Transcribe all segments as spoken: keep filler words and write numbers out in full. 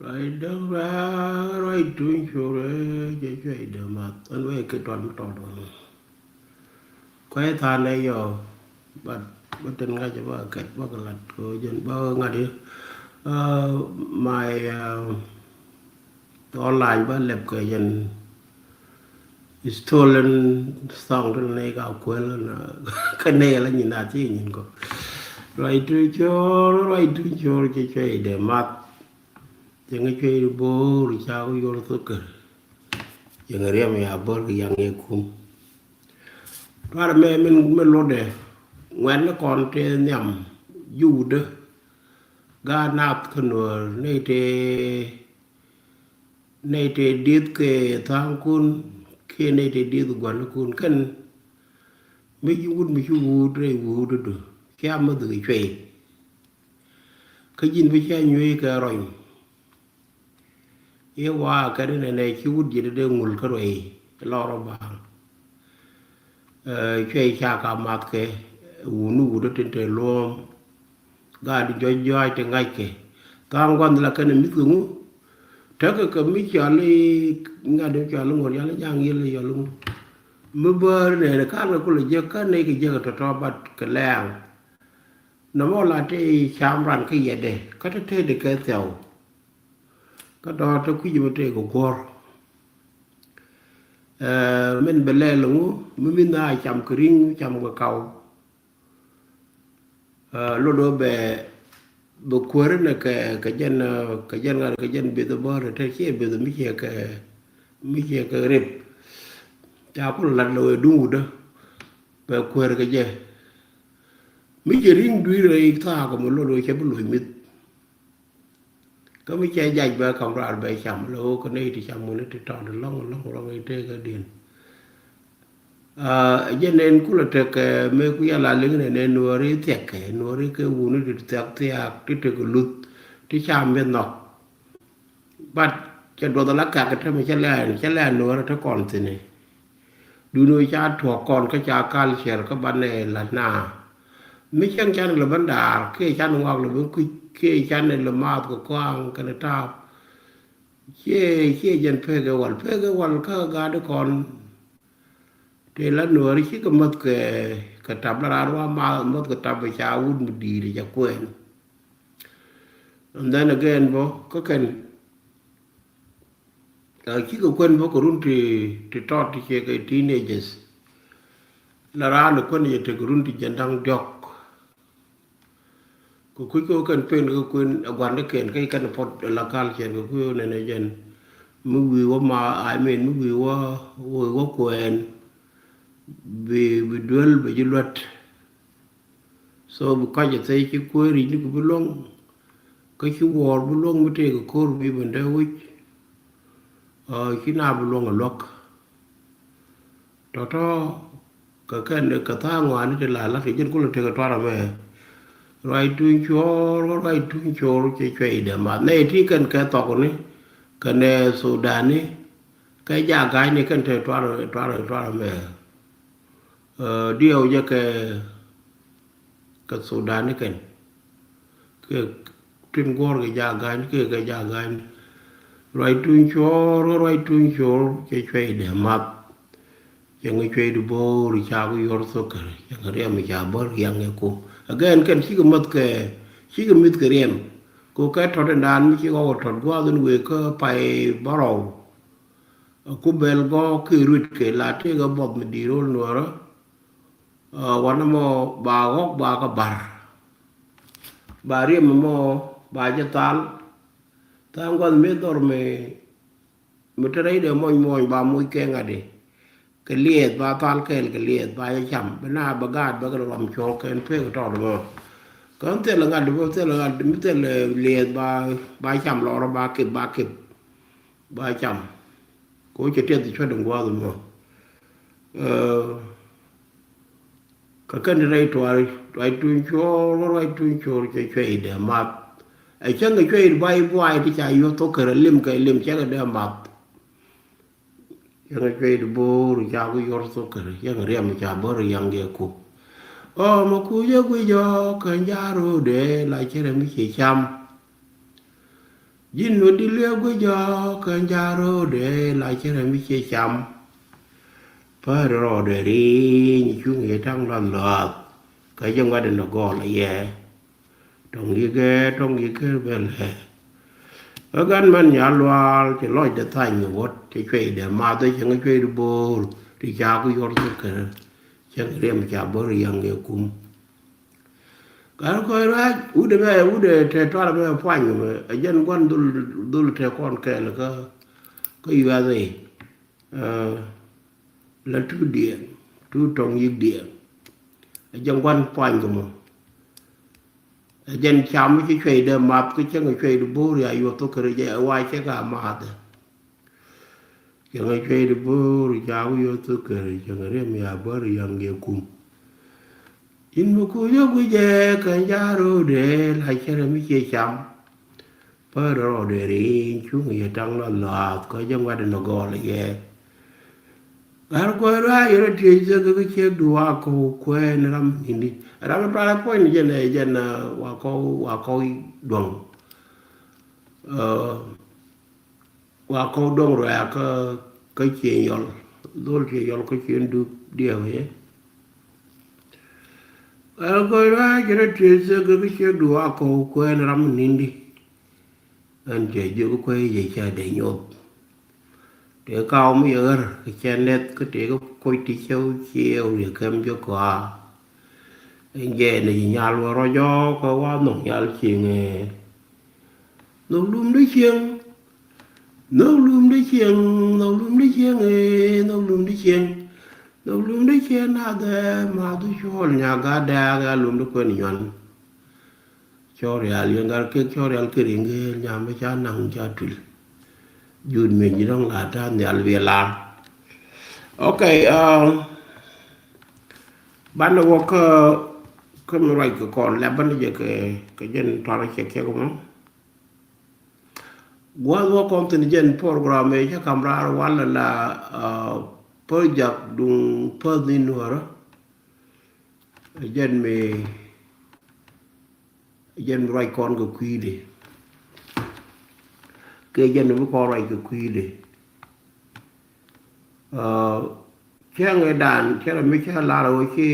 Ruac däŋ ruac, ruac tuny cor, eh, cɛ cuɛy dee math. Ɛn wee kɛ tuan mi tɔt wä. Kuay than ɛ yɔ, but bä tin ŋa̱c bä kɛt bä kɛ lat kɛ jɛn bä ŋa̱t i̱. Uh, my, uh, online bä lɛp kɛ jɛn stolen song tin nɛ ka kuɛl na kä nɛ la nyin na ti nyin kɔ. Ruac tuny cor, ruac tuny cor cɛ cuɛy dee math. Cɛ ŋɛ cuɛy di bo̱o̱r ca ku yor thok kɛ. Cɛ ŋɛ riɛm ya bo̱o̱r kɛ yaŋ yɛ kum. Tuar mɛ min, min lotdɛ ŋuɛn ni kɔn tɛ nhiam juudä. Gaat nath kä nuɔr nɛy tɛ, nɛy tɛ dieth kɛ tha̱a̱ŋkun kiɛ nɛy tɛ dieth gua̱nikun kɛn. Mi ci wut mi ci wuut rɛy wuut dädu cia mäth kɛ cuɛy. Kä ji̱n bi cia nyuey kɛ rɔny. I̱ wa kɛn inɛ nɛ ci wut ji̱ dee ŋul kä ruɛy lɔr ɔ baŋ. Eh, cuɛy ca ka math kɛ wuni wut tin te luɔm. Gaat jɔc jɔac ti ŋa̱c kɛ tha̱a̱ŋ gua̱n la kɛn mi̱th kɛ ŋu. Tekɛ kɛ mi cɔal i̱ ŋa̱t i̱ cɔal i̱ ŋot yal i̱ ja̱ŋ yil i̱ yɔl i̱ ŋu. Mi bäär nɛɛni ka̱n kɛ kulɛ jiäk kä nɛy kɛ jiäk kɛ tɔ̱tɔ̱ bat kɛ lɛɛŋ. Nɔmɔ la tëë cam ran kä yɛtdɛ kä te tëëdi kɛ thiaw. Kä dɔ̱r te kui̱c mi tëë kɛ guɔ̱r. Eh, min bɛ lɛl ŋu mi min na cam kɛ ri̱ŋ cam kɛ kaw. Eh, lot wä bɛ bɛ kuäär nɛ kɛ kɛ jɛn, eh, kɛ jɛn ŋa̱t kɛ jɛn beth bä rɛ te ciɛ beth mi ciɛ kɛ mi ciɛ kɛ rip. Ca kul lat lɛ wee duŋ wutdä bɛ kuäär kɛ jɛ. Mi cɛ ri̱ŋ dui̱r rɛy thaak mi lot wee cɛ bi loc mi̱th. Kä mi cɛ jac bɛ ka̱m raar bɛ cam lɛ ɣöö kä nɛy ti cam wuni ti tɔɔt lɔ̱ŋ lɔ̱ŋ rɔ̱ŋ i̱ tëëkä di̱n. Ah, jɛ nɛn kulɛ tekɛ mëë ku yala liŋ nɛ nɛn nuɔ̱ɔ̱ri thiɛkɛ nuɔ̱ɔ̱ri kɛ wuni ti thiak thiak ti tekɛ luth ti cam bi nhɔk. But cɛ duɔth ala kak kä tämɛ cɛ lɛn cɛ lɛn nuɔ̱ɔ̱ri ti kɔn thi̱ni. Duni ca tuɔk kɔn kä ca culture kä banɛ la na. Mi cɛn can lɛ ben daar kiɛ can ŋuak lɛ ben kui̱c kiɛ can lɛ maath kɛ kɔaŋ kɛnɛ taap. Ciɛ ciɛ jɛn pek ɛ wal pek ɛ wal kä gaat kɔn. Tëë la nuɔɔri cikɛ mäth kɛ kɛ tap la raan wa ma mäth kɛ tap bɛ ca wut mi di̱i̱t ca kuɛn. And then again bä kä kɛn cikɛ kuɛn bä kɛ run ti ti tɔt ti ciɛ kɛ teenagers. La raan kuɛn yɛ tek run ti jɛn da̱ŋ diɔ̱k. Kɛ kui̱ kɛ kɛn pen kɛ kuɛn a gua̱n dee kɛn kä kɛn pɔt la kal cɛn kɛ kui̱ nɛn ɛ jɛn mi wi̱i̱ wä ma I mean mi wi̱i̱ wä wä kuɛn. Bi bi duel bɛ ji̱ luɛt. So bi kɔc ɛ thɛy ci kueer yic ni ku bi luɔ̱ŋ. Kä ci wuɔɔr bi luɔ̱ŋ mi tëëk ko̱r bi ben dee wi̱c. Ci na bi luɔ̱ŋ ɛ luäk. Tɔ̱tɔ̱ kɛ kɛn kɛ tha̱a̱ŋ ŋɔaani ti la la̱t kɛ ji̱n kulɛ tekɛ tuarɛ mɛ. Ruac tuny cuɔɔr kä ruac tuny cuɔɔr cɛ cuɛy dee math nɛy ti kɛn kɛ thɔkni kɛnɛ Sudani. Kɛ jaak ga̱a̱cni kɛn te tuarɛ tuarɛ tuarɛ mɛ. Diɛw jɛ kɛ kɛ Sudani kɛn kɛ tin guɔ̱r kɛ jaak ga̱a̱cni kɛ kɛ jaak ga̱a̱cni. Ruac tuny cuɔɔr kä ruac tuny cuɔɔr cɛ cuɛy dee math. Cɛ ŋɛ cuɛy di bo̱o̱r ca ku yuɔr thok kɛ cɛ ŋɛ riɛm ca bär riaŋ ɛ ku. Again kɛn cikɛ mäth kɛ cikɛ mi̱th kɛ riɛm. Ku kɛ tɔt in daan mi cikɛ wä tɔt gua̱a̱th in wëë kä pay bärɔw. Ku bɛl gɔ̱ ki ruet kɛ la tëëk ɛ buɔth mi di̱i̱t ro̱l nuɔ̱ɔ̱rä. Wanɛ mɔ ba ɣɔ̱k ba kä ba̱r. Ba riɛm mɔ ba jɛ thal. Tha̱a̱ŋ gua̱th mi dhɔr mi mi te rɛy dee muɔ̱ny muɔ̱ny ba moc kɛ ŋa̱t di. Kɛ liɛth ba thal kɛɛl kɛ liɛth ba jɛ cam bi na bɛ gaat bɛ kɛ rɔm cuɔ̱ɔ̱k kɛn pek tɔɔt mɔ. Kɛ ɣän thilɛ ŋa̱t di bä thilɛ ŋa̱t mi thilɛ liɛth ba ba cam lɔrä ba kip ba kip. Ba cam. Ko cɛ tiɛth cuɔ̱t in gua̱a̱th mɔ. Kä kɛn rɛy tuaar ruac tuny cuɔɔr ruac tuny cuɔɔr cɛ cuɛy dee math. Ɛ cäŋ kɛ cuɛy di bay buay ti ca yuɔth thok kärä lim kɛ lim cɛ kɛ dee math. Cäŋ kɛ cuɛy di bo̱o̱r ca ku yuɔth thok kärä cäŋ kɛ riɛm ca bär yaŋ jɛ ku. Ɔ mɛ ku jɛ guic jɔɔk kɛ njaar ro̱o̱dɛ la cɛ rɛ mi ciɛ cam. Ji̱n wä di liɛk guic jɔk kɛn ja̱ ro̱o̱dɛ la cɛ rɛm i̱ ciɛ cam. Pär rɔɔdɛ ri̱i̱ny cuŋ i̱ ta̱ŋ luath luath. Kä jɛ ŋuat in dɔ gɔɔl ayɛ. Tɔŋ yikɛ tɔŋ yikɛ bɛl ɛ. Kä gan mɛn nyal luaal cɛ lɔcdɛ tha̱ny ni wuɔ̱t cɛ cuɛydɛ math cɛ ŋä cuɛydi bo̱o̱r ti ca ku yuɔr thok kɛ. Cɛ ŋä riɛm ca bär yaŋ yɛ kum. Gat kɔc ruac wut ɛmɛ wut ɛ tɛ tuar ɛmɛ puany ɛmɛ ɛ jɛn gua̱n dhul dhul tɛ kɔn kɛɛl kä kä yuath ɛ. La tu diɛɛŋ tu tɔŋ yik diɛɛŋ. Ɛ jɛn gua̱n puany kɛ mɔ. Ɛ jɛn cam ci cuɛy dee math kä cäŋ ɛ cuɛy di bo̱o̱r ya yuɔth thok kɛ rɛc ɛ wa cɛ ka math ɛ. Cäŋ ɛ cuɛy di bo̱o̱r ca wi̱i̱ ɔ thok kɛ rɛc cäŋ ɛ riɛm ya bär yaŋ yɛ kum. Ji̱n mi kuc ɛ guic ɛ kɛn ja̱ ro̱o̱dɛ la cɛ rɛm i̱ ciɛ cam. Pär rɔɔdɛ ri̱i̱ny cuŋ yɛ ta̱ŋ la lɔaath kä jɛ ŋuat in ɔ gɔɔl yɛ. Gat kuäär ruac yɛ rɔ tiec thek kä ciek du wa kɔw kuɛɛn ram nindi ram in tuarɛ puɔ̱ny ni jɛn ɛ jɛn wa kɔw wa kɔw duɔ̱ŋ. Wa kɔw duɔ̱ŋ ruac kä kä cien yɔl dhol cien yɔl kä cien du diɛw yɛ. Gat kuäär ruac yɛ rɔ tiec thek kä ciek du wa kɔw kuɛɛn ram nindi. Ɛn cɛ jiök kuec jɛ cɛ dee nyuɔth. Tëë kaw mi yɛ ɣär kɛ cɛ nɛth kä tëë kä koc ti cɛw ciew riɛ kɛm jɛ kɔaa. Ɛn jɛ ni ci nyal wä rɔ jɔɔk kɛ wa nhɔk nyal cieŋ ɛ. Nhɔk lum di cieŋ. Nhɔk lum di cieŋ. Nhɔk lum di cieŋ ɛ. Nhɔk lum di cieŋ. Nhɔk lum di cieŋ na dhɛ ma dhu cuɔl nya gat dɛɛk ya lum di kuɛn nyuan. Cɔɔr rial yɛn gat kek cɔɔr rial keri ŋëël nyam mi ca naŋ ca tuil. Jut mi nyi dɔŋ la ta nhial wiɛ lar. Ok. Banɛ wä kä kä mi ruac kɛ kɔn lɛ banɛ jɛ kɛ kɛ jɛn tɔrɔ cɛ kɛ kɛ mɔ. Gua̱th wä kɔn thin jɛn program ɛ cä kam raar wal la pä jak duŋ pä dhin wärä. Jɛn mi jɛn mi ruac kɔn kɛ kui̱dɛ. Kɛ jɛn mi kɔn ruac kɛ kui̱dɛ. Cäŋ ɛ dan cä rɛ mi cä lar ɛ wä ci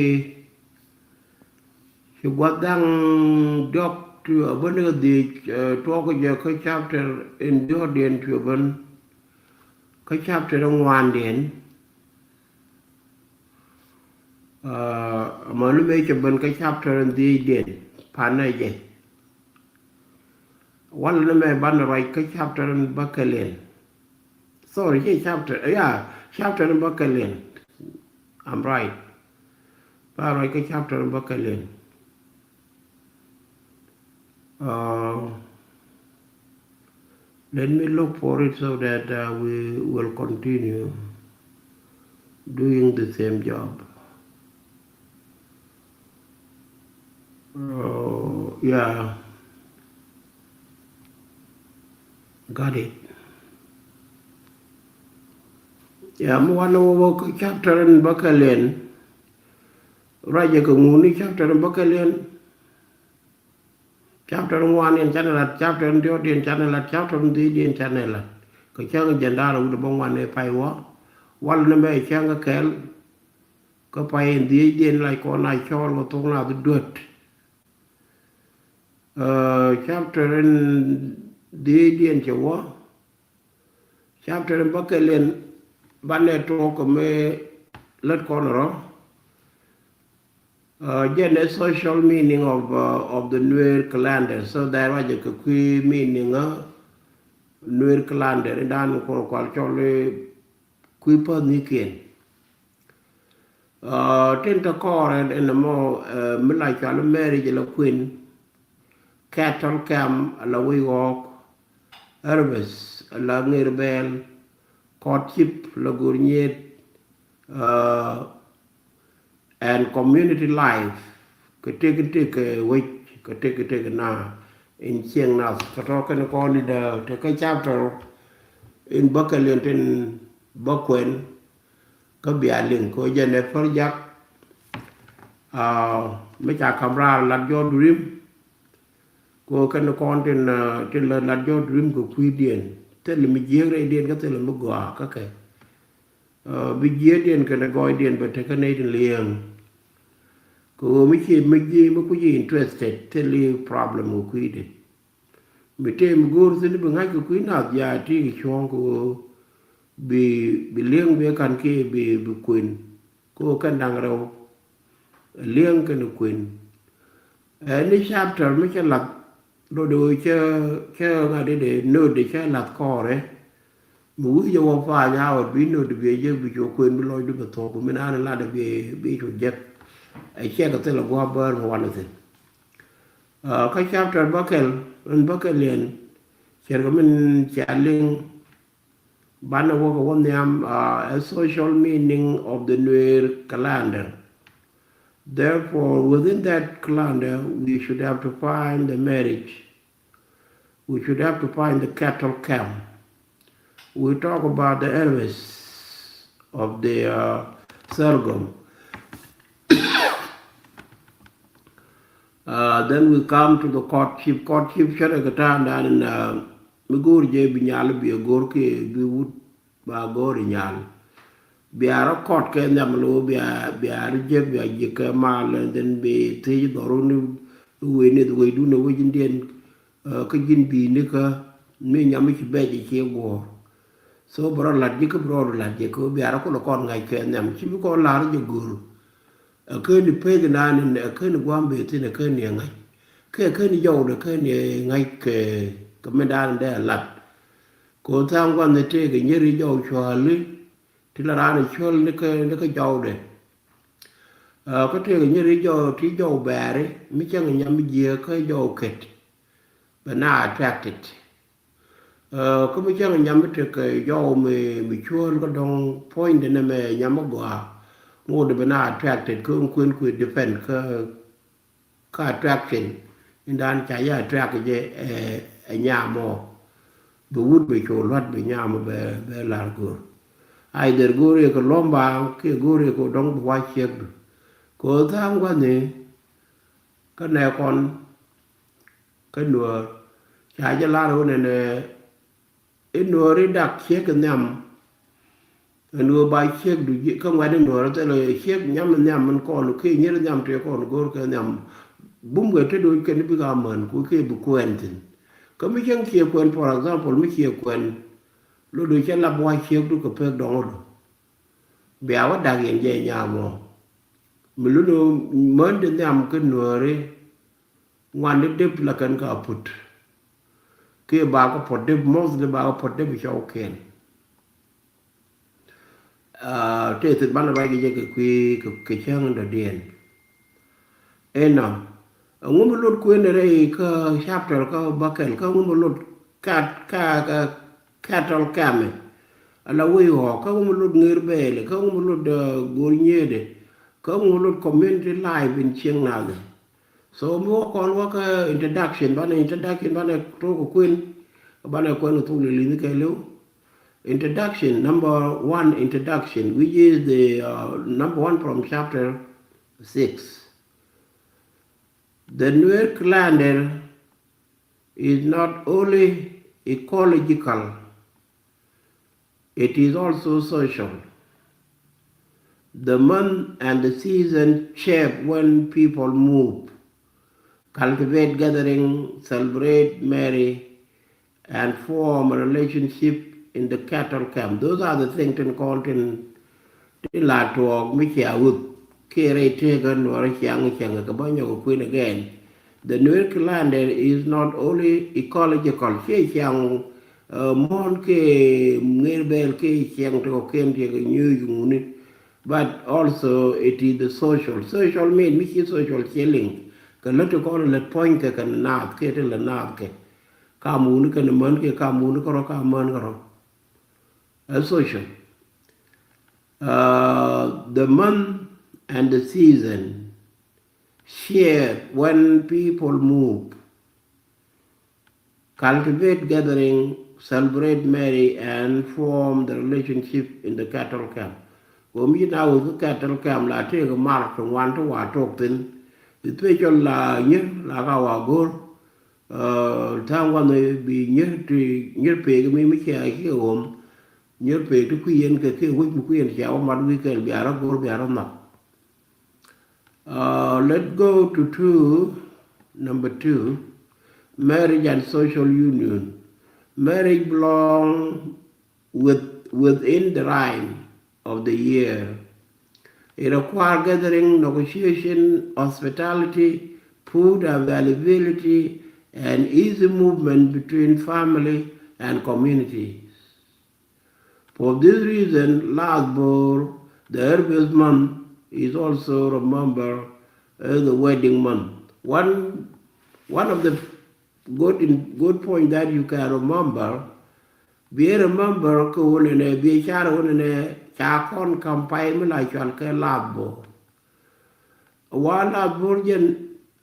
ci gua̱th da̱ŋ diɔk ti ɛ bä ni kɛ dhiec tuɔk kɛ jɛ kä chapter in diɔ̱kdiɛn ti ɛ bän kä chapter in ŋuandiɛn. Amäni mëë cɛ ben kä chapter in dhiecdiɛn panɛ jɛ. Walɛ ni mɛ banɛ ruac kä chapter in bäkɛliɛn. Sorry, ci chapter, yeah, chapter in bäkɛliɛn. I'm right. Ba ruac kä chapter in bäkɛliɛn. Uh, let me look for it so that uh, we will continue doing the same job. Uh, yeah. Got it. Yeah, mi wanɛ wä wä kä chapter in bäkɛliɛn. Ruacɛ kɛ ŋuni chapter in bäkɛliɛn. Chapter ŋuan in canɛ lat, chapter in diɔt in canɛ lat, chapter in dhiec in canɛ lat. Kɛ cäŋ jɛn da̱rä wut bä ŋuan in pay wä. Wal ni mɛ cäŋ kɛ kɛl. Kä pay in dhiec in lac kɔn a cɔɔl kɛ thok nath duet. Chapter in dhiec in cɛ wä. Chapter in bäkɛliɛn banɛ tuɔk kɛ mi lät kɔn rɔ. Jɛn ɛ social meaning of, uh, of the Nuer calendar. So that ruacɛ kɛ kui̱ meaning a Nuer calendar in dan kɔn kual cɔl i̱ kui̱ päth nikiɛn. Tin te kɔɔr ɛn ɛn ɛmɔ mi la cual i̱ marriage ala kuën. Cattle camp ala wec ɣɔɔk. Harvest ala ŋer bɛɛl. Courtship ala go̱r nyiet. And community life kɛ tëk in tëk kɛ wec kɛ tëk in tëk na in cieŋ nath kɛ tɔ̱ kɛn kɔn in dee te kä chapter in bäkɛliɛn tin bä kuɛn. Kä bia liŋ kɛ jɛn ɛ pär jak mi ca kam raar lat jɔɔt durim. Kɛ ɣöö kɛn kɔn tin, ah, tin la lat jɔ̱ɔ̱t rim kɛ kui̱diɛn. Thilɛ mi jiääk rɛydiɛn kä thilɛ mi gɔaa kä kɛ. Ah, bi jiääkdiɛn kɛnɛ gɔɔydiɛn bɛ tekɛ nɛy tin liɛŋ. Kɛ ɣöö mi ci mi jiääk mi kuci interested thil i̱ problem kɛ kui̱dɛ. Mi tëë mi go̱o̱r thi̱n bi ŋa̱c kɛ kui̱ nath jaa ti kɛ cuɔ̱ɔ̱ŋ kɛ ɣöö bi, bi li̱eŋ bi ka̱n kiɛ bi, bi kuën. Kɛ ɣöö kɛn da̱ŋ rɛw. Li̱eŋ kɛnɛ kuën. Ɛ ni chapter mi cä lath, lotdɛ ɣöö cä, cä ŋa̱t dee note dee cä lath kɔɔrɛ. Mi wi̱i̱ jɛ wä pa̱a̱ny a ɣɔt bi note dee bi jek bi cu kuën bi lɔcdu bɛ thuɔ̱k mi naan lat dee bi, bi cu jek. Ɛ cɛ kɛ thil a gua̱a̱p bäär mi wanɛ thi̱n. Ah, kä chapter bäkɛl, in bäkɛl yɛn, cɛrkɛ min ca liŋ, banɛ wäkɛ wä nhiam, ah, a social meaning of the Nuer calendar. Therefore, within that calendar, we should have to find the marriage. We should have to find the cattle camp. We talk about the elements of the, uh, sorghum. Uh, then we come to the courtship. Courtship cɛ rɛ kɛ ta̱a̱ dan in, uh, mi go̱o̱r jɛ bi nyal bi a go̱o̱r kɛ bi wut ba go̱o̱r nyal. Bia rɔ kɔt kɛ nhiam lo bia, bia rɔ jek bia jek kɛ mal, and then bi thiec dhɔru ni wee ni wee dun wee jin diɛn, uh, kä jin bi ni kä mi nyam mi ci bɛc ci guɔ̱ɔ̱r. So bɛ rɔ lat ji̱ kä bɛ rɔ lat ji̱ kä bia rɔ kulɛ kɔn ŋa̱c kɛ nhiam ci bi kɔn lar jɛ go̱o̱r. Ɛ käni pek naan in ɛ käni gua̱a̱m bee thi̱n ɛ käni ɛ ŋa̱c. Kɛ ɛ käni jɔwdɛ käni ɛ ŋa̱c kɛ, kɛ mi daan dee ɛ lat. Kɛ ɣöö tha̱a̱ŋ gua̱n ni tëëkɛ nyeri jɔw cuali ti la raan ɛ cuäl ni kä, ni kä jɔwdɛ. Ɛ, kä tëëkɛ nyeri jɔw ti jɔw bɛɛri mi cäŋ nyam mi jiääk kä jɔw kɛt. Bɛ na attracted. Ɛ, kä mi cäŋ nyam mi tekɛ jɔw mi, mi cuäl kä dɔ̱ŋ puɔ̱nydɛ nɛmɛ nyam mi gɔaa. Ŋot bɛ na attracted kä kuën kuën depend kä, kä attraction. Indan ca jɛ attract jɛ, ɛ, ɛ nyam ɔ. Bɛ wut bɛ cu luat bɛ nyam ɔ bɛ, bɛ lar go̱o̱r. Either go̱o̱r yɛ kɛ lɔ̱mba kiɛ go̱o̱r yɛ kɛ dɔ̱ŋ bɛ wac ciekdu. Kɛ ɣöö tha̱a̱ŋ gua̱ni kä nɛ kɔn kä nuäär. Ca jɛ lar ɣöö nɛnɛ i̱ nuäär i̱ dak ciek nhiam. Ɛn ɣöö ba ciek du ji̱ kä ŋuɛ̈t i̱ nuäär thilɛ ciek nyam nhiam min kɔn kiɛ nyier nhiam tëë kɔn go̱o̱r kɛ nhiam. Bum kɛ te do̱c kɛn i̱ bik a män ku kiɛ bi kuɛn thi̱n. Kä mi cäŋ ciɛ kuɛn, for example, mi ciɛ kuɛn. Lot do̱c cä lap wa̱c ciek du kɛ pek dɔ̱ŋ ɣöö du. Bia wä dak yɛn jɛ nyam ɔ. Mi luni män di nhiam kä nuääri. Ŋuan di dep la kɛn ka put. Kiɛ ba kä puɔt dep, mostly ba kä puɔt dep cɔw kɛn. Ah, tëë thil banɛ ruac kɛ jɛ kɛ kui̱ kɛ, kɛ cäŋ dɔ̱diɛn. Inɔ, ɛŋu mi lot kuënɛ rɛy kä chapter kä bäkɛl, kä ɛŋu mi lot kat, kä, kä, cattle camp ɛ. Ala wec ɣɔɔ, kä ɛŋu mi lot ŋer bɛɛl ɛ, kä ɛŋu mi lot, uh, go̱r nyiëëdɛ, kä ɛŋu mi lot community life in cieŋ nath ɛ. So mi wä kɔn wä kä introduction, banɛ introduction, banɛ tok kɛ kuën, banɛ kuën kɛ thok lili ni kɛ liw. Introduction, number one introduction, which is the, uh, number one from chapter six. The Nuer calendar is not only ecological, it is also social. The month and the season shape when people move, cultivate, gathering, celebrate, marry, and form a relationship in the cattle camp. Those are the things tin kɔn tin, tin la tuɔɔk mi cia wuth. Kiɛ rɛy tëëkä nuɔrä ciaŋ ciaŋ kɛ bä nyɔk kuën again. The Nuer calendar is not only ecological, ciɛ ciaŋ, uh, muɔ̱n kɛ ŋer bɛɛl kɛ ciaŋ ti kɔ̱kiɛn ti kɛ nyuuc ŋuni. But also it is the social. Social mean mi ci social ciɛ liŋ. Kɛ lät ti kɔn lät puɔ̱ny kɛ kɛ naath kɛ ti lät naath kɛ. Ka muuni kɛn män kiɛ ka muuni kärɔ ka män kärɔ. A social. Uh, the month and the season share when people move, cultivate, gathering, celebrate, marry, and form the relationship in the cattle camp. Gom yi na wä kä cattle camp la tëëk mar ti ŋuan ti wa tok thin. Especially la nyir la ka wa go̱r. Tha̱a̱ŋ wanɛ bi nyier ti nyier pek mi mi cia kiɛ ɣom. Nyier pek ti kui̱ yɛn kɛ kiɛ wec mi kui̱ yɛn cia wä mat wi̱i̱ kɛl bia rɔ go̱r bia rɔ nhɔk. Let's go to two, number two, marriage and social union. Marriage belong with, within the rhyme of the year. It requires gathering, negotiation, hospitality, food availability, and easy movement between family and communities. For this reason, Lath Bor, the harvest month, is also remembered as the wedding month. One, one of the good in, good point that you can remember, bi remember kɛ wunɛ nɛ bi car wunɛ nɛ ca kɔn kam pay mi la cual kɛ Lath Bor. Wa Lath Bor jɛn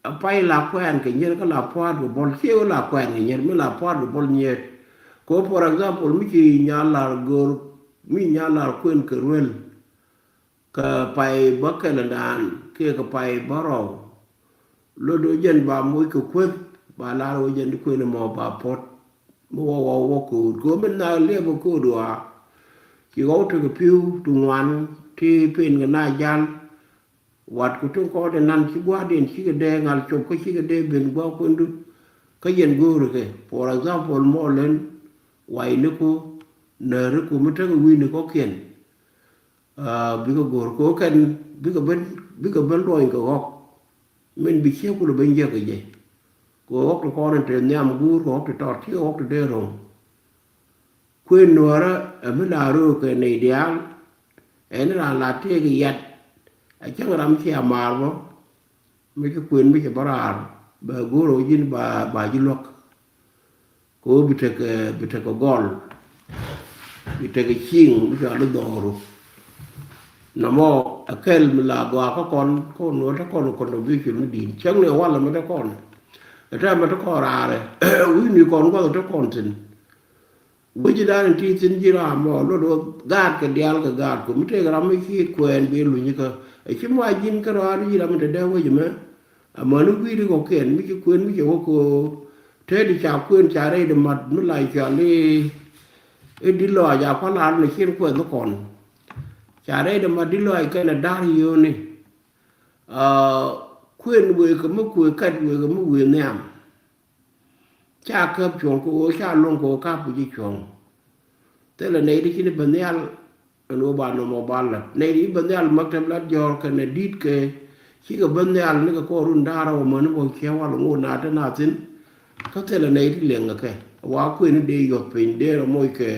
a pay la kuɛn kɛ nyier kä la puat kɛ bol cie la kuɛn kɛ nyier mi la puat kɛ bol nyier. Ko for example mi ci nya lar gor mi nya lar kuen kɛ ruel. Kä pay bä kɛl dan kiɛ kä pay bä rɔw. Lot wä jɛn ba moc kɛ kueth ba lar wä jɛn di kuen mɔ ba pot. Mi wä wä wä koot ko min na liep wä koot wa. Ci wä tekɛ piu ti ŋuan ti pen kɛ na jal. Wat ku tin kɔɔt in nan ci gua̱a̱r den cikɛ dee ŋal cop kä cikɛ dee ben gua̱a̱r kuendu. Kä yɛn go̱o̱ri kɛ for example mɔ len wayniku nääriku mi tekɛ wi̱i̱ni kɔkiɛn. Bikɛ go̱o̱r kɛ kɛn bikɛ ben bikɛ ben luɔny kɛ ɣɔk. Min bi ciek kulɛ ben jiɛk kɛ jɛ kɛ ɣɔk ti kɔn in te nhiam guur kɛ ɣɔk ti tɔt ci ɣɔk ti dee ro̱ŋ. Kuën nuɔrä ɛ mi la röökɛ nɛy diaal. Ɛn raan la tëëk yat a cäŋ ram cia maar bä. Mi ci kuën mi ci bä raar bɛ go̱o̱r ɣä ji̱n ba ba ji̱ luäk. Kɛ ɣöö bi tekɛ bi tekɛ gɔl bi tekɛ ciŋ mi cɔal i̱ dhɔru. Nɔmɔ ɛ kɛl mi la gɔaa kä kɔn kɔn wä te kɔn contribution mi di̱i̱n cäŋ ni walɛ mi te kɔn. Ɛ tɛmɛ te kɔn raarɛ wi̱i̱ni kɔn guath te kɔn thi̱n. Wecdan in ti thi̱n ji̱ ram mɔ lot wä gaat kɛ diaal kɛ gaat ku mi tëëk ram mi ci kuɛɛn bi luny kä. Ɛ ci muac ji̱n kä rɔaar ji̱ ram in te dee wec mɛ. Amäni wi̱i̱ ti kɔ̱kiɛn mi ci kuën mi cɛ wä ko̱o̱r. Te di ca kuën ca rɛy di mat mi la cɔal i̱ di lɔac a kua̱ lar ni cin kuɛth ni kɔn. Ca rɛy di mat di lɔac kɛn a da̱r yio̱o̱ni. Kuën wëë kɛ mi kuëë kɛt wëë kɛ mi wëë nhiam. Ca käp cuɔ̱ŋ kɛ ɣöö ca lo̱ŋ kɛ ɣöö kap kɛ ji̱ cuɔ̱ŋ. Thilɛ nɛy ti ci ni ben nhial ɛn ɣöö ba nɔmɔ ba la̱t nɛy ti ci ben nhial maktab la̱t jɔ̱ɔ̱r kɛnɛ di̱t kɛ cikɛ ben nhial nikɛ kɔɔr run da̱a̱r ɣöö mäni bä ciɛ wal ŋot na te na thi̱n. Kä thilɛ nɛy ti liɛŋ kɛ kɛ wa kuëni dee yuɔth piny dee rɔ moc kɛ.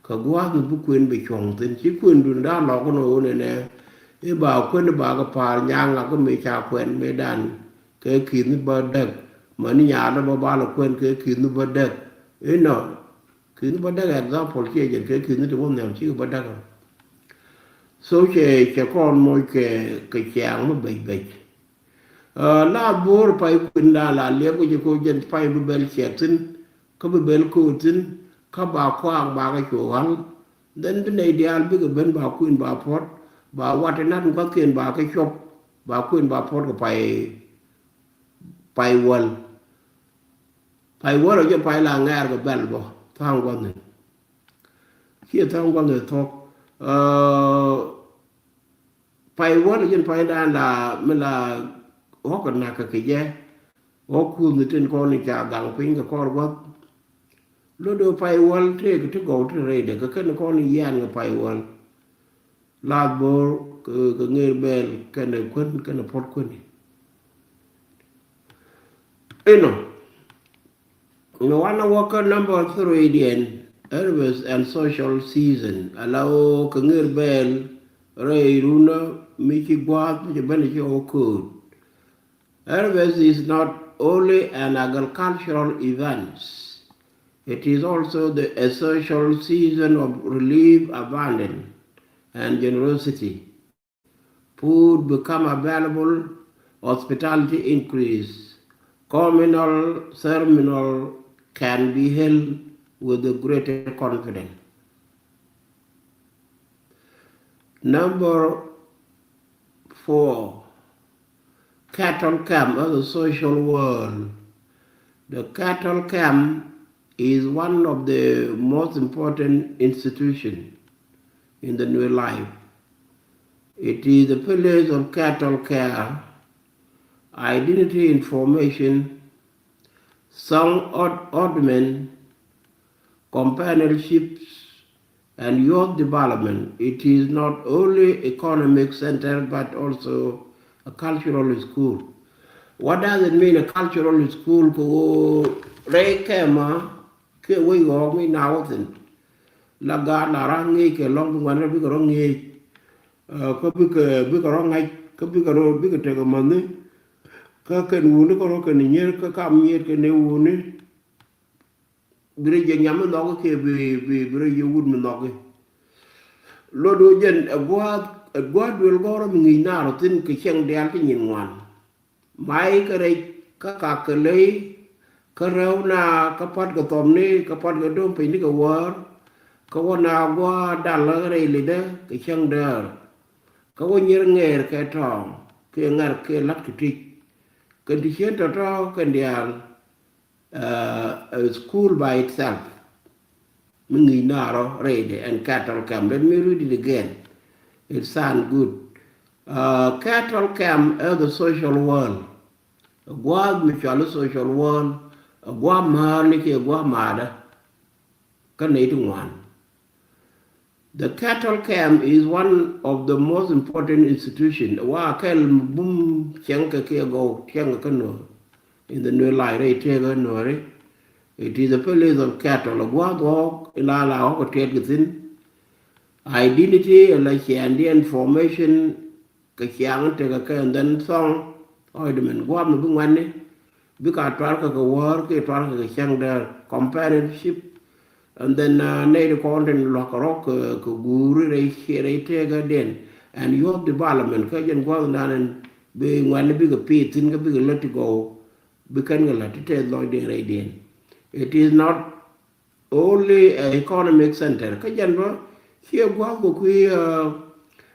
Kɛ gua̱a̱th mi bi kuën bi cuɔ̱ŋ thi̱n ci kuëndun da̱a̱r lɔk kɛn ɣöö nɛnɛ i̱ ba kuën i̱ ba kɛ pa̱a̱r nyaŋ a kä mëë ca kuɛn mëëdan. Kɛ ki̱th ni bä däk mäni nyaal ni bä bal kuɛn kɛ ki̱th ni bä däk. Inɔ ki̱th ni bä däk example ciɛ jɛn kɛ ki̱th ni ti wä nhiam cikɛ bä däk. So cɛ cɛ kɔn moc kɛ kɛ ciaŋ mi bɛc bɛc. Lath bo̱o̱r pay kuën la la liɛp kɛ jɛ ko jɛn pay bi bɛl ciɛk thi̱n. Kä bi bɛl ko̱o̱t thi̱n kä ba kuaak ba kɛ cu ɣa̱l. Then bi nɛy diaal bikɛ ben ba kuën ba puɔ̱t ba wat inat in kua̱thkiɛn ba kɛ cuɔp ba kuën ba puɔ̱t kɛ pay. Pay wäl pay wäl ɔ jɛ pay la ŋɛɛr kɛ bɛl bä tha̱a̱ŋ gua̱thni. Ciɛ tha̱a̱ŋ gua̱thni thuɔ̱k. Pay wäl jɛn paydan la mi la ɣɔ̱k kɛ na̱k kɛ kɛ jɛ. Ɣɔ̱k kuth ni tin kɔn ni ca gaŋ piny kɛ kɔr gua̱th. Lot do̱ pay wäl tëëk ti gɔw ti rɛydɛ kɛ kɛn kɔn ni yian kɛ pay wäl. Lath bo̱o̱r kɛ ŋer bɛɛl kɛnɛ kuän kɛnɛ puɔ̱t kuäni. Inɔ. Ni wanɛ wäkä number three diɛn harvest and social season ala ɣöö kɛ ŋer bɛɛl rɛy runä mi ci gua̱a̱th mi ci ben ci ɣɔw kööt. Harvest is not only an agricultural event, it is also the, a social season of relief, abundance, and generosity. Food become available, hospitality increase, communal ceremonial can be held with a greater confidence. Number four, cattle camp as a social world. The cattle camp is one of the most important institutions in the new life. It is the place of cattle care, identity information, song ord- ornament, companionships, and youth development. It is not only economic center but also a cultural school. What does it mean, a cultural school? Ko rɛy kɛma kɛ wec ɣɔɔk mi na wä thin. La gaat la ran ŋi̱i̱c kɛ lɔŋ bi ŋuan rɛ bikɛ rɔ ŋi̱i̱c. Kä bikɛ bikɛ rɔ ŋa̱c kä bikɛ rɔ bikɛ tekɛ mäni. Kä kɛn wuni kä rɔ kɛn nyier kä kam nyiet kɛn wuni. Bi rɛ jɛ nyam mi nhɔki kɛ bi bi bi rɛ jɛ wut mi nhɔki. Lot wä jɛn ɛ gua̱a̱th ɛ gua̱a̱th duel gɔ̱rä mi ŋi̱i̱c naar ɔ thin kɛ cɛŋ diaal ti nyin ŋuan. May kä rɛc kä kak kɛ ley kä rɛw na kä pat kɛ thɔmni kä pat kɛ dom piny ni kɛ wäär. Kä wä na gua̱a̱th dal kä rɛc lidä kɛ cäŋ däär. Kä wä nyier ŋeer kɛ tɔ̱ kɛ ŋa̱r kɛ la̱t kɛ tic. Kɛn ti cien tɔ̱tɔ̱ kɛn diaal. Uh, a school by itself. Mi ŋi̱i̱c naarɔ rɛydɛ and cattle camp. Let me read it again. It sound good. Uh, cattle camp is the social world. A gua̱a̱th mi cɔal i̱ social world. A gua̱a̱th ma̱a̱r ni kiɛ gua̱a̱th ma̱a̱dä. Kä nɛy ti ŋuan. The cattle camp is one of the most important institution. Wa kɛl mi bum cɛŋ kɛ kiɛ gɔw cɛŋ kɛ nuɔr. In the new life rɛy tëëk kä nuɔri. It is a place of cattle. A gua̱a̱th ɣɔɔk ila la ɣɔɔk kɛ tiɛt kɛ thin. Identity ila ciɛndiɛn formation kɛ ciaŋ tekɛ kɛ and then song. Ɔy di min guam mi bi ŋuani. Bi ka tuar kɛ kɛ wäär kɛ tuar kɛ kɛ ciaŋ dɛr companionship. And then uh, nɛy di kɔn tin luak kɛ rɔk kɛ kɛ guuri rɛy ciɛ rɛy tekɛ den. And youth development kä jɛn guath nan bi ŋuani bi kɛ pi̱i̱ thin kɛ bi kɛ lät ti gɔw. Bi kɛn kɛ lät ti tɛth lɔcdiɛn rɛydiɛn. It is not only a economic center. Kä jɛn bä ciɛ gua̱a̱th kɛ kui̱ uh,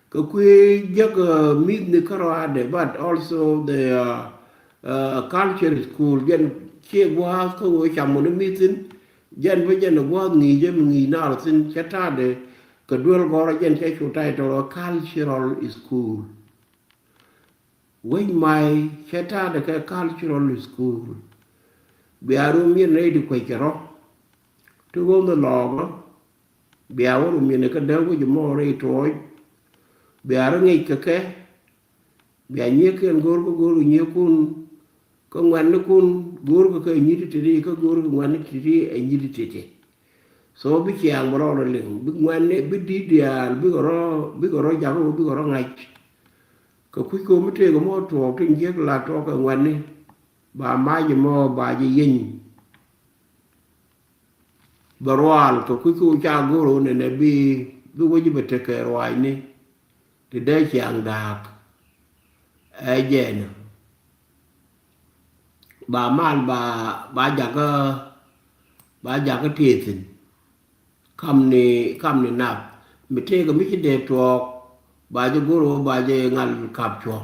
kɛ kui̱ jek uh, mi̱th ni kärɔaadɛ but also the uh, uh, culture school jɛn ciɛ gua̱a̱th kä wee cam wä ni mi̱th thin. Jɛn bä jɛn ɛ gua̱a̱th ŋi̱i̱c jɛ mi ŋi̱i̱c naar thin cɛ ta̱a̱dɛ kɛ duel gɔrä jɛn cɛ cu title a cultural school. Wec may cɛ ta̱a̱dɛ kɛ cultural school. Bia rum yɛn rɛy di kuec kɛ rɔ ti ɣo̱n ni lɔɔkä. Bia wä rum yɛn kä dee wec mɔ rɛy tuɔɔc. Bia rɔ ŋic kɛ kɛ. Bia nyiek kɛn go̱o̱r kä go̱o̱r kɛ nyiekun. Kä ŋuɛ̈tnikun go̱o̱r kɛ kɛ nyiti titi kä go̱o̱r kɛ ŋuɛ̈tni titi ɛ nyiti titi. So bi ciaŋ bi rɔ rɔ liŋ bi ŋuɛ̈tni bi di̱t diaal bikɛ rɔ bikɛ rɔ jakä bikɛ rɔ ŋa̱c. Kɛ kui̱ ko̱ mi tëëk mɔ tuɔɔk tin jiäk la tuɔɔk kɛ ŋuɛ̈tni. Ba mac mɔ ba jɛ yieny. Bɛ rual kɛ kui̱ ko̱ ca go̱r wä nɛnɛ bi bi wec bɛ tekɛ ruacni. Ti dee ciaŋ da̱a̱k. Ɛ jɛɛnä. Ba mal ba ba jakä ba jakä tëë thi̱n. Kam ni kam ni nap mi tëëkɛ mi ci dee tuɔɔk ba jɛ go̱r wä ba jɛ ŋal kap cuɔ̱ŋ.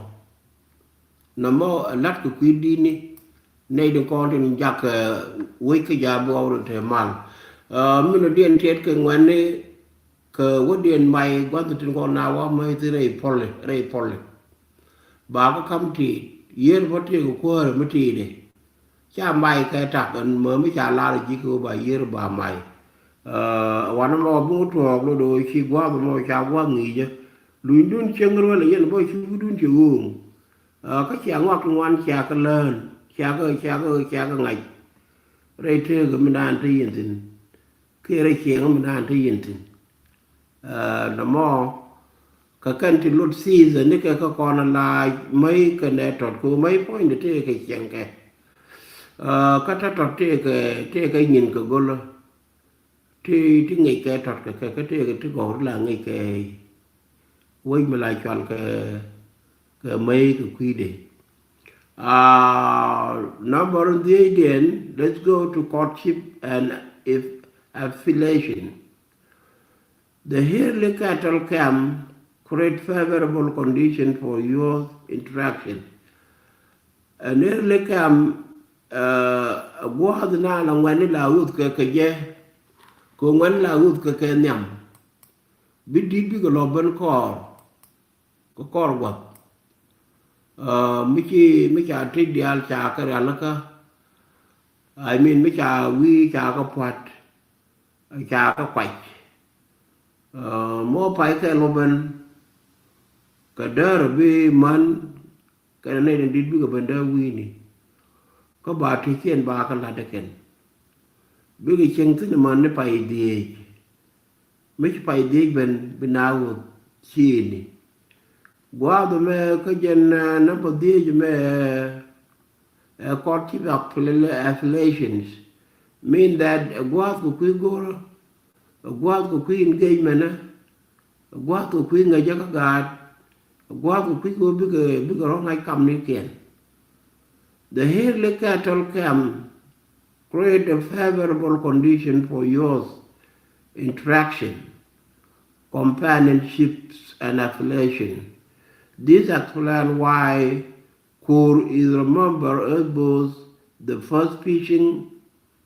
Nɔmɔ ɛ la̱t kɛ kui̱ di̱t ni nɛy tin kɔn tin jak wec kä ja̱ bi ɣɔw rin te mal. Min ɔ diɛn tiɛt kɛ ŋuɛ̈tni kɛ wädiɛn may gua̱th tin kɔn na wa mäc thin rɛy puɔli rɛy puɔli. Ba kä ka̱m tiit yiër bä tëëk kuäärä mi tiitdɛ. Ca may kɛ tak ɛn mɛ mi ca lar ji̱ kɛ ba yiër ba may. Wanɛ mɔ bi ŋu tuɔɔk lo do̱ ci gua̱th mɔ ca gua̱th ŋi̱i̱cä. Lunydun cieŋ ruel yɛn bä ci wi̱dun ci ɣööŋ. Kä cia ŋuak ti ŋuan cia kä lään cia kä cia kä cia kä ŋa̱c. Rɛy tëëk mi naan te yɛn thi̱n. Kiɛ rɛy cieŋ mi naan te yɛn thi̱n. Nɔmɔ kɛ kɛn ti lot season ni kɛ kä kɔn a la mäc kɛ nɛ tɔt kɛ mäc puɔ̱ny de tëë kɛ cieŋ kɛ. Kä tɔt tɔt tëë kɛ tëë kɛ nyin kɛ golä. Ti ti ŋic kɛ tɔt kɛ kɛ kä tëë kɛ ti gɔw ti la ŋic kɛ. Wec mi la cual kɛ kɛ mäc kɛ kui̱dɛ. Number in the again, let's go to courtship and if affiliation. The early cattle camp create favorable condition for youth interaction. An early camp Ɛ gua̱a̱th na la ŋuɛ̈tni la ɣöth kɛ kɛ jɛ, kɛ ŋuɛ̈tni la ɣöth kɛ kɛ nhiam. Bi di̱t bikɛ lɔ ben kɔɔr kɛ kɔɔr gua̱th. Ɛ mi ci mi ca tëc diaal ca kɛ rialikä. I mean mi ca wi̱i̱ ca kɛ pua̱t, ca kɛ kuac. Ɛ mɔ pay kɛ lɔ ben kɛ däär bi män kɛnɛ nɛy tin di̱t bikɛ ben dee wi̱i̱ni. Kä ba tëckiɛn ba kɛ la̱t ɛ kɛn bikɛ cieŋ thi̱n män ni pay dhieec. Mi ci pay dhieec ben bi na ɣöth ciëëni. Gua̱a̱th ɛmɛ kä jɛn namba dhieec ɛmɛ ɛ kɔt ci affiliations, mean that ɛ gua̱a̱th kɛ kui̱ go̱rä, ɛ gua̱a̱th kɛ kui̱ engagement, ɛ gua̱a̱th kɛ kui̱ ŋäcä kä gaat, ɛ gua̱a̱th kɛ kui̱ kɛ bikɛ bikɛ rɔ̱ ŋa̱c kamnikiɛn. The early cattle camp create a favorable condition for youth interaction, companionships, and affiliation. This explains why Kur is remembered as both the first fishing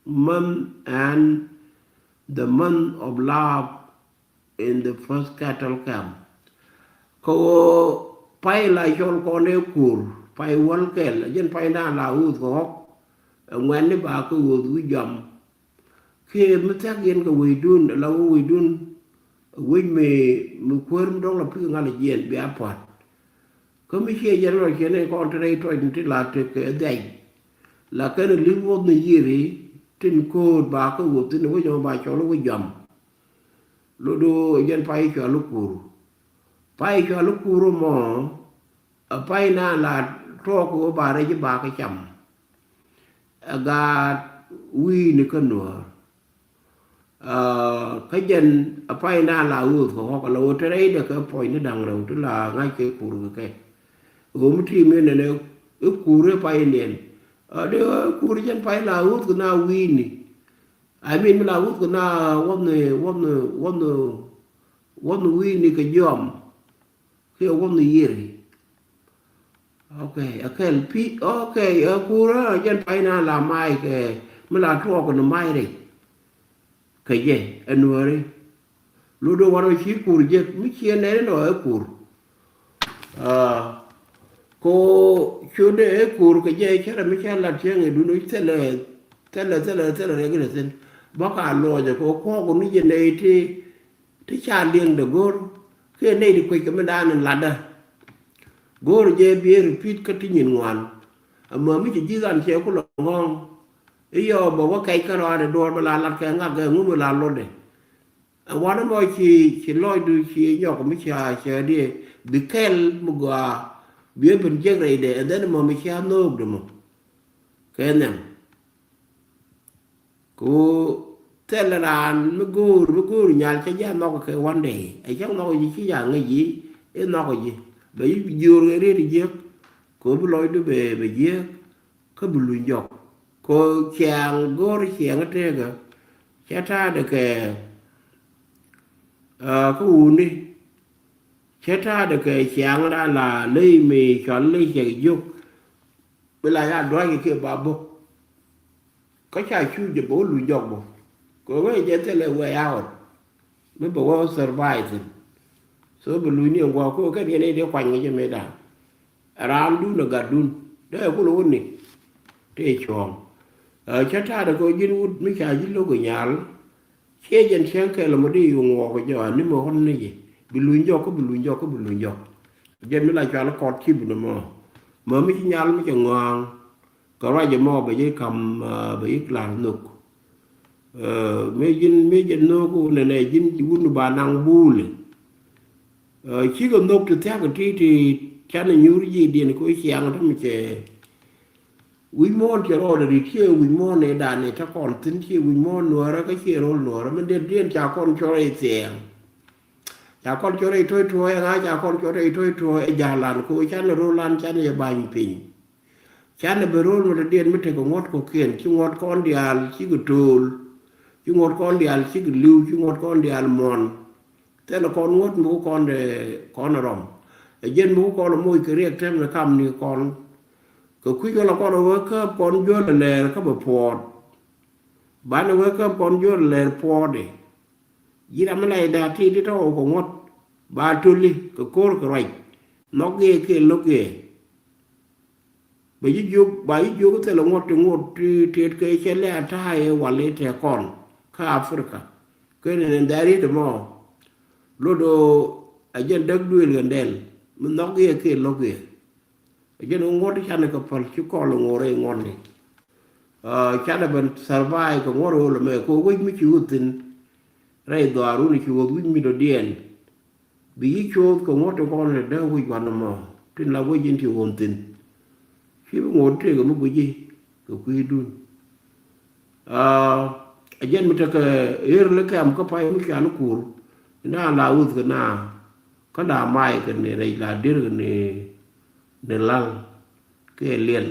month and the month of love in the first cattle camp. Kɛ ɣöö pay la cɔl kɔn ëë Kur, pay wäl kɛl, a jɛn pay na la ɣööth kɛ ɣɔ̱k, ɛ ŋuɛ̈tni ba kɛ ɣööth wi̱c jɔam. Kiɛ mi thia̱k yɛn kɛ wecdun, la wä wecdun, wec mi mi kuäär mi dɔ̱ŋ la pi̱k ŋa̱l jiɛn bia pua̱t. Kä mi ciɛ jɛn rɔ ciɛ ni kɔn te rɛy tuɔc ni ti la tek kɛ dhiac. La kɛn li̱w wuɔth ni yiëri tin kööt ba kä wuɔth thin wec ɔmɔ ba cɔl wec jɔam. Lot do jɛn pay cɔal i̱ Kur. Pay cɔal i̱ Kur mɔ, a pay na la tuɔɔk wä ba rɛc i̱ ba kä cam. A gaat wi̱i̱ni kä nuäär. Kä jɛn a pay na la ɣööth kɛ ɣɔk a la ɣöö te rɛydɛ kɛ puɔ̱ny ni da̱ŋ rɛw ti la ŋa̱c kɛ Kur kɛ kɛ. Ɣöö mi ti mi nɛnɛ i̱ Kur i̱ pay niɛn. A dee i̱ Kur jɛn pay la ɣööth kɛ na wi̱i̱ni. I mean mi la wuth kɛ na wämni wämni wämni wämni wi̱i̱ni kɛ jiɔam kiɛ wämni yiëri. Okay, a kɛl pi, okay, a Kur a jɛn pay na la may kɛ mi la tuɔɔk ni may rɛy kɛ jɛ ɛ nuääri. Lot do wan ɔ ci Kur jek mi ciɛ nɛn inɔ ɛ Kur. Ko cot ɛ Kur kɛ jɛ cärɛ mi cä lat cäŋ idun thilɛ thilɛ thilɛ thilɛ rɛk itɛ thi̱n. Bä ka lɔcɛ kɛ kuɔk ni jɛ nɛy ti ti ca liɛŋdɛ go̱r kiɛ nɛy ti kuec kɛ mi daan in latdä. Go̱r jɛ biɛ repeat kä ti nyin ŋuan. Amämi cɛ ji̱ dhan cɛ ku lɔ ŋɔ̱ɔ̱ŋ. I̱ yɔ bä wä kɛc kä rɔaadɛ duɔ̱ɔ̱r bä la lat kɛ ŋak kɛ ŋum la lotdɛ. Ɛ wanɛ mɔ ci ci lɔcdu ci nyɔk mi ca cɛ diɛ bi kɛl mi gɔaa bi ɛ ben jek rɛydɛ, and then mɔ mi cia nhöökdɛ mɔ kɛ nhiam. Ku thilɛ raan mi go̱o̱r mi go̱o̱r nyal cɛ jɛ nhɔk kɛ one day, ɛ cɛ nhɔk ji̱ ci ca ŋäc ji̱ i̱ nhɔk ji̱ bɛ ji̱ jiöör kɛ riet jiäk. Ku bi lɔcdu bɛ bɛ jiäk kä bi luny jɔk. Ko ciaŋ go̱r ciaŋ tekä cɛ ta̱a̱dɛ kɛ kä wuni cɛ ta̱a̱dɛ kɛ ciaŋ ran la ley mi cɔl ley cɛ jiök. Bi la ya dua̱c kɛ kiɛ ba bok kä ca cu jɛ bok luny jɔk bok. Ko ŋäc jɛ thilɛ way out mi bɛ wä survive thin. So bi luny ni ɛn gua̱a̱k ko kɛn yɛn i̱ dee kuany ŋäc jɛ mëë da̱a̱n. Raan dun a gat dun dee kulɛ wä ni tëë cuɔ̱ɔ̱ŋ. Cä ta̱a̱dɛ kɛ ji̱n wut mi ca ji̱ lo̱k kɛ nyal. Ciɛ jɛn cäŋ kɛl ɛmɔ di yuŋ wɔɔk jɔa ni mɛ ɣɔn ni ji̱ bi luny jɔk kä bi luny jɔk kä bi luny jɔk. Jɛn mi la cual kɔt cip ni mɔ mɛ mi ci nyal mi cɛ ŋɔaŋ. Kɛ ruac ɛmɔ bɛ ji̱ ka̱m bɛ ji̱ lar nhök. Mëë ji̱n mëë jɛ nhök wun ɛnɛ ji̱n wun ba naŋ buuli. Cikɛ nhök ti thia̱k ti ti canɛ nyuur ji̱ diɛn kɛ wä ciaŋ ti mi cɛ. Wi̱c muɔ̱ɔ̱n cɛ rɔɔdɛ ri ciɛ wi̱c muɔ̱ɔ̱n ɛ dan ɛ te kɔn thi̱n ciɛ wi̱c muɔ̱ɔ̱n nuäärä kä ciɛ ro̱l nuäärä mi diɛn diɛn ca kɔn cɔr ɛ thiɛɛŋ. Ca kɔn cɔr ɛ to̱c tuɔ̱ɔ̱c ɛŋa ca kɔn cɔr ɛ to̱c tuɔ̱ɔ̱c ɛ ja̱lan kɛ wä canɛ ro̱l an canɛ yɛ ba̱ny piny. Canɛ ben ro̱l mi te diɛn mi tekɛ ŋuɔ̱t kɔ̱kiɛn ci ŋuɔ̱t kɔn diaal cikɛ to̱o̱l. Ci ŋuɔ̱t kɔn diaal cikɛ li̱w ci ŋuɔ̱t kɔn diaal muɔ̱ɔ̱n. Thilɛ kɔn ŋuɔ̱t mi wä kɔn ɛ kɔn ɛ rɔm. Ɛ jɛn mi wä kɔn ɛ moc kɛ riɛk tɛm ni kam ni kɔn. Kɛ kui̱c kɔn la kɔn wee käp kɔn juɔl lɛɛr kä bɛ puɔɔt. Banɛ wee käp kɔn juɔl lɛɛr puɔɔt i̱ ji̱ ram mi la i̱ da̱a̱ ti̱i̱ ti tɔ̱ kɛ ŋuɔ̱t ba toli kɛ ko̱r kɛ ruac. Nhɔk gee kiɛ lo̱k gee. Ba ji̱ jiök, ba ji̱ jiök thilɛ ŋuɔ̱t ti ŋuɔ̱t ti tiet kɛ cɛ lɛ a ta̱a̱ i̱ wal i̱ tɛk kɔn kä Africa. Kɛn in dɛr i̱ ti mɔ lot ɣöö a jɛn däk duëël kɛ dɛl mi nhɔk gee kiɛ lo̱k gee. Ɛ jɛn ŋuɔ̱t canɛ kɛ päl ci kɔl ŋuɔ̱t rɛy ŋuɔ̱tni. Canɛ ben survive kɛ ŋuɔ̱t ɣöl ɛmɛ kɛ wec mi ci ɣöth thi̱n. Rɛy dhɔaarun ci ɣöth wi̱c mi dɔ̱diɛn. Bi yi coth kɛ ŋuɔ̱t ti kɔn lɛ dee wec gua̱n ɛmɔ tin la wec in ci ɣöth thi̱n. Ci bi ŋuɔ̱t tëëkɛ mi guici kɛ kui̱dun. Ɛ jɛn mi tekɛ ɣer ni kɛm kä pay mi cuan kur. Ina la wuth kɛ na kä la may kɛ ni rɛc la dir kɛ ni, ni lal kɛ liɛl.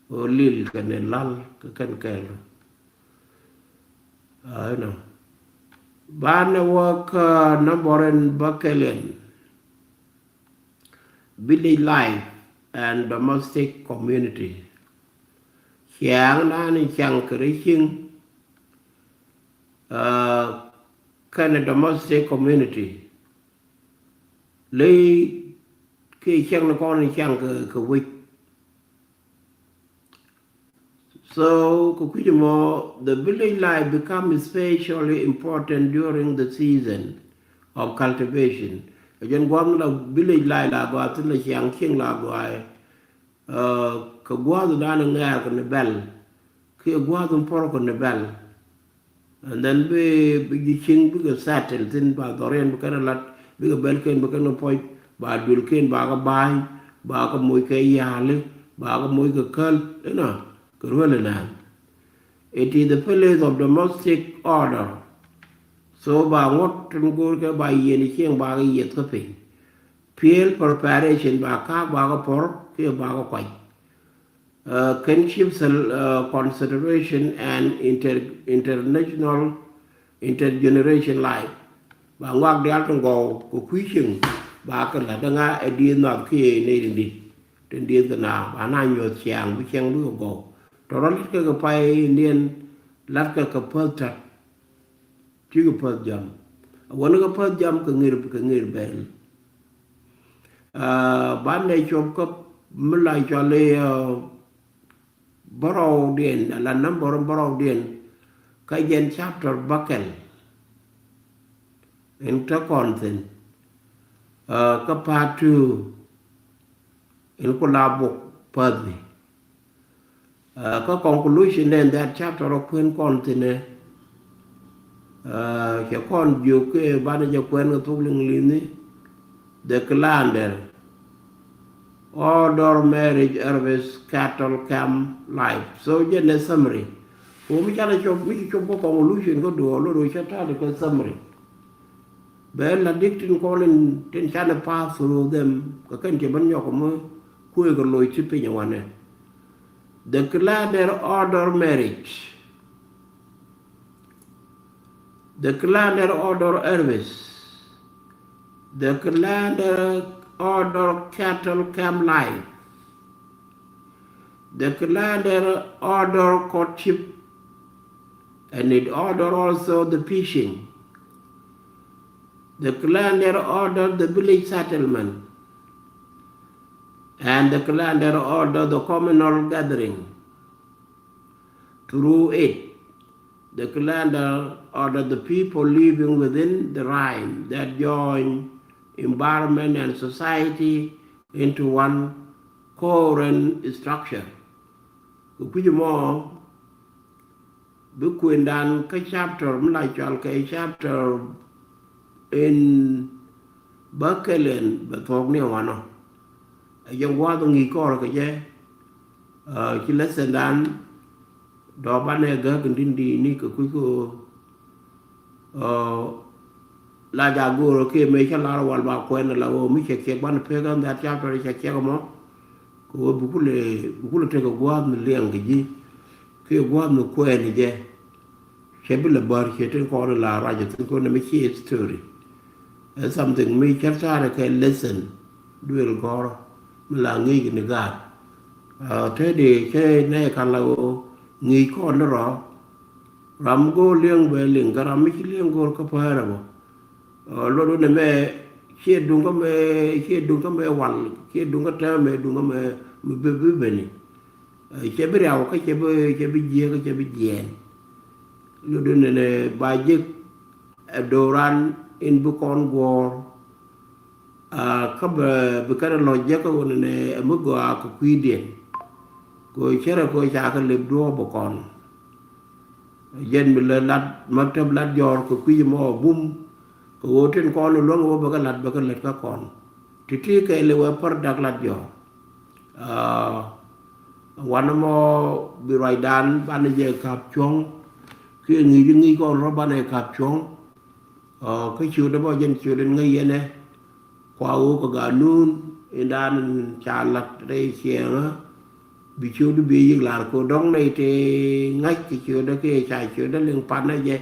Ɣöö lil kɛ ni lal kɛ kɛn kɛɛl. Ɛ nɔ banɛ wä kä nambɔr in bä kɛliɛn. Village life and domestic community. Ciaŋ naan in ciaŋ kɛ ri cieŋ kɛnɛ domestic community. Ley kiɛ ciaŋ ni kɔn in ciaŋ kɛ wec. So kɛ kui̱c mɔ, the village life become especially important during the season of cultivation. Ɛ jɛn gua̱a̱th mi la village life la gɔaa thin la ciaŋ cieŋ la gɔaa. Kɛ gua̱a̱th dan ŋɛɛr kɛ ni bɛl kiɛ gua̱a̱th in pɔr kɛ ni bɛl. And then bi, bi ji̱ cieŋ bikɛ settle thin ba dhɔriɛn bi kɛn lat bikɛ bɛlken bi kɛn puɔc ba duëlken ba kɛ ba̱a̱ny ba kɛ moc kɛ ya̱a̱li ba kɛ moc kɛ käl inɔ kɛ ruel inan. It is the place of domestic order. So ba ŋuɔ̱t tin go̱o̱r kɛ ba yieen cieŋ ba kɛ yieth kä piny. Field preparation ba ka̱a̱k ba kɛ pɔr kiɛ ba kɛ kuac. Kinship consideration and international intergeneration life. Ba ŋuak diaal tin gɔw kɛ kui̱ cieŋ ba kɛ la̱t däŋa ɛ dieth nath kiɛ nɛy tin dieth tin dieth kɛ na ba na nyuɔ̱th ciaŋ bi ciaŋ bikɛ gɔw. Tɔ̱ rɔ la̱t kɛ kɛ pay indiɛn la̱t kɛ kɛ päth ta̱t. Cikɛ päth jam a wäni kɛ päth jam kɛ ŋir kɛ ŋir bɛl. Banɛ cop kä mi la cɔl i̱ bärɔwdiɛn ala nambɔr bärɔwdiɛn kä jɛn chapter bäkɛl. In te kɔn thin kä part two in ku la buk päthi. Kä conclusion in that chapter ɔ kuën kɔn thinɛ cɛ kɔn jiök kɛ banɛ jɛ kuɛn kɛ thuk liŋ li̱ni the clander order marriage harvest cattle camp life. So jɛ nɛ summary. Ko mi canɛ cop mi ci cop kɛ conclusion kä duɔɔl lo do cɛ ta̱a̱ kɛ summary. Bɛ la dik tin kɔn in tin canɛ pass through them kɛ kɛn cɛ ben nyɔk mi kuëë kɛ loc ti piny wanɛ. The clander order marriage. The clander order harvest. The clander order cattle camp life. The clander order courtship. And it order also the fishing. The clander order the village settlement. And the clander order the communal gathering. Through it, the clander order the people living within the rhyme that join environment and society into one coherent structure. Kɛ kui̱c mɔ bi kuëndan kä chapter mi la cɔal kɛ chapter in bä kɛl in bɛ thuɔ̱k ni wanɔ. Ɛ jɛ gua̱a̱th ŋi̱i̱c kɔr kɛ jɛ ci lesson dan dɔɔp anɛ gäk in din di ni kɛ kui̱ kɛ la ja go̱o̱r kɛ mëë cä lar wal ba kuɛn la ɣöö mi cɛ kiɛk ban pek an that chapter cɛ kiɛk mɔ. Kɛ ɣöö bi kulɛ bi kulɛ tekɛ gua̱a̱th mi liɛŋ kɛ ji̱ kiɛ gua̱a̱th mi kuɛɛni jɛ. Cɛ bi lɛ bär ciɛ tin kɔn la ruacɛ thin kɔn mi ci history. Ɛ something mi cär ta̱a̱rɛ kɛ lesson duël gɔ̱rä mi la ŋi̱i̱c ni gaat. Te di cɛ nɛ ka la ɣöö ŋi̱i̱c kɔn ni rɔ. Ram go̱o̱r li̱eŋ bɛ liŋ kä ram mi ci li̱eŋ go̱o̱r kä päärä bä. Luɔt wä nɛ mɛ ciɛ duŋ kä mɛ, ciɛ duŋ kä mɛ wal, ciɛ duŋ kä täämɛ, duŋ kä mɛ mi bi bi beni. Cɛ bi riaw kä cɛ bi, cɛ bi jiɛk kä cɛ bi jiɛɛn. Luɔt wä nɛ nɛ ba jek ɛ do̱ran in bi kɔn guɔ̱ɔ̱r. Kä bɛ bi kɛn lɔc jɛ kä ɣöö nɛ ɛ mi gɔaa kɛ kui̱diɛn. Kɛ ɣöö cärɛ kɛ ɣöö ca kɛ lep duɔ̱ɔ̱p bɛ kɔn. Jɛn mi lät lat maktab lat jɔɔr kɛ kui̱c mɔ bum. Kɛ ɣöö tin kɔn luäŋ ɣöö bɛ kɛ lat bɛ kɛ lät kä kɔn. Ti̱ti̱ kɛ lewɛ pär dak lat jɔɔr. Wanɛ mɔ bi ruacdan banɛ jɛ ka̱p cuɔ̱ŋ. Kiɛ ŋi̱i̱c ŋi̱i̱c kɔn rɔ banɛ ka̱p cuɔ̱ŋ. Kä ciötdä bä jɛn ciötdä ŋäc yɛnɛ kua ɣöö kɛ ganun indan ca lat rɛy ciɛŋä. Bi ciötdä bi yik lar kɛ dɔ̱ŋ nɛy tëë ŋa̱c kɛ ciötdä kiɛ ca ciötdä liŋ panä jɛ.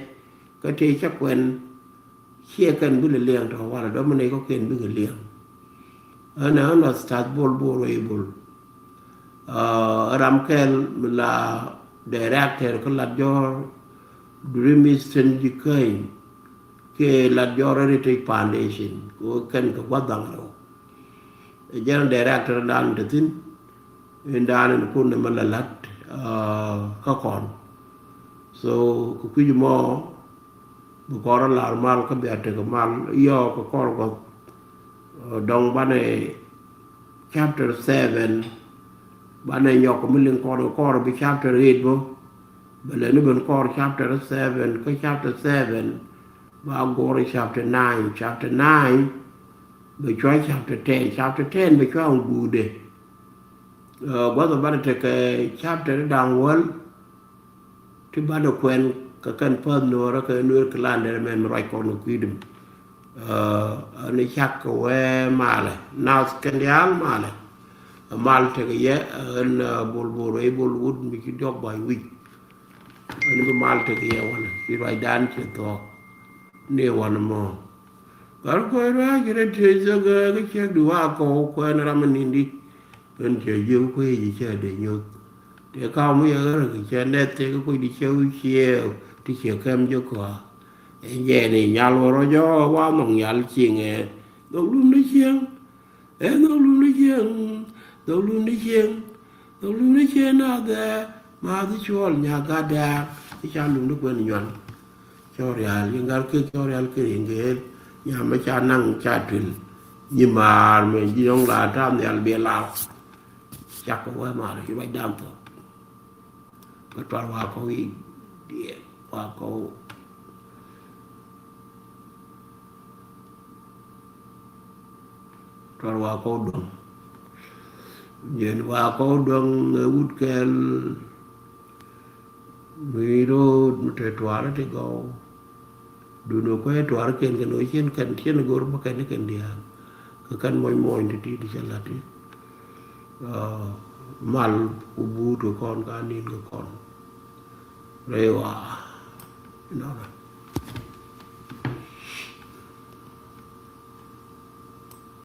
Kä tëë cä kuɛn ciɛ kɛn bi lɛ liɛŋ tɔ walɛ dɔ̱mä nɛy kɔ̱kiɛn bikɛ liɛŋ. Ɣän ɛ ɣän Ustadh Bol Bol Rɛy Bol. Ram kɛl mi la director kä Lat Jɔr Dream Eastern Jikäny kiɛ Lat Jɔr Heritage Foundation kɛ ɣöö kɛn kɛ gua̱th dhaŋ rɛw. Ɛ general director dan te thi̱n in dan in kun ni mɛ la la̱t kä kɔn. So kɛ kui̱c mɔ bi kɔr a lar mal kä bia tek mal yɔɔk kɛ kɔr gua̱th. Dɔŋ banɛ chapter seven banɛ nyɔk mi liŋ kɔr kɛ kɔr bi chapter eight bä. Bɛ lɛ ni ben kɔr chapter seven kä chapter seven ba go̱r chapter nine, chapter nine bɛ cua chapter ten, chapter ten bɛ cua ŋuudɛ. Gua̱th banɛ tekɛ chapter da̱ŋ wäl. Ti banɛ kuɛn kɛ kɛn päth nuɔrä kɛ nuer kɛ landɛ mɛn mi ruac kɔn kɛ kui̱dum. Ani cak kɛ wee malɛ nath kɛn diaal malɛ. Mal tekɛ yɛ ɛn Bol Bol Rɛy Bol wut mi ci diɔk ba̱ny wi̱c. Ani bi mal tekɛ yɛ wanɛ ci ruacdan ci thuɔk. Ni wanɛ mɔ. Gat kuɔy ruac rɛt tiec thok kɛ ciek di wa kɔw kuɛn ram nindi. Kɛn cɛ jiök kuec cɛ dee nyuth. Tëë ka̱m mi yɛ ɣärä kɛ cɛ nɛth tëë kɛ kuec di cɛ wi̱c ciɛɛw ti cɛ kɛm jɛ kɔa. Ɛn jɛ ni nyal wä rɔ jɔɔk wa nhɔk nyal cieŋɛ. Nhɔk lum ni cieŋ. Ɛ nhɔk lum ni cieŋ. Nhɔk lum ni cieŋ. Nhɔk lum ni cieŋ na dhɛ. Ma dhi cuɔl nya gat dɛɛk i̱ ca lum ni kuɛn nyuan. Cɔɔr rial yi ŋar kek cɔɔr rial kek yi ŋëël. Nyam mi ca naŋ ca tuil. Nyi maar mi ji̱ yɔŋ la tam nhial biɛ law. Cak kɛ wee maar ci ruac dam thok. Kɛ tuar wa kɔw yi diɛ wa kɔw. Tuar wa kɔw duɔ̱ŋ. Jɛn wa kɔw duɔ̱ŋ ɛ wut kɛl. Mi ro̱o̱d mi te tuar ti gɔw. Dun ɛ kuɛ tuar kɛn kɛn ɣöö cien kɛn cien go̱r bä kɛn kɛn diaal. Kɛ kɛn mɔny mɔny ti ti ti cɛ lat ti. Mal ku buut kɛ kɔn ka nin kɛ kɔn. Rɛy wa. Inɔnɔ.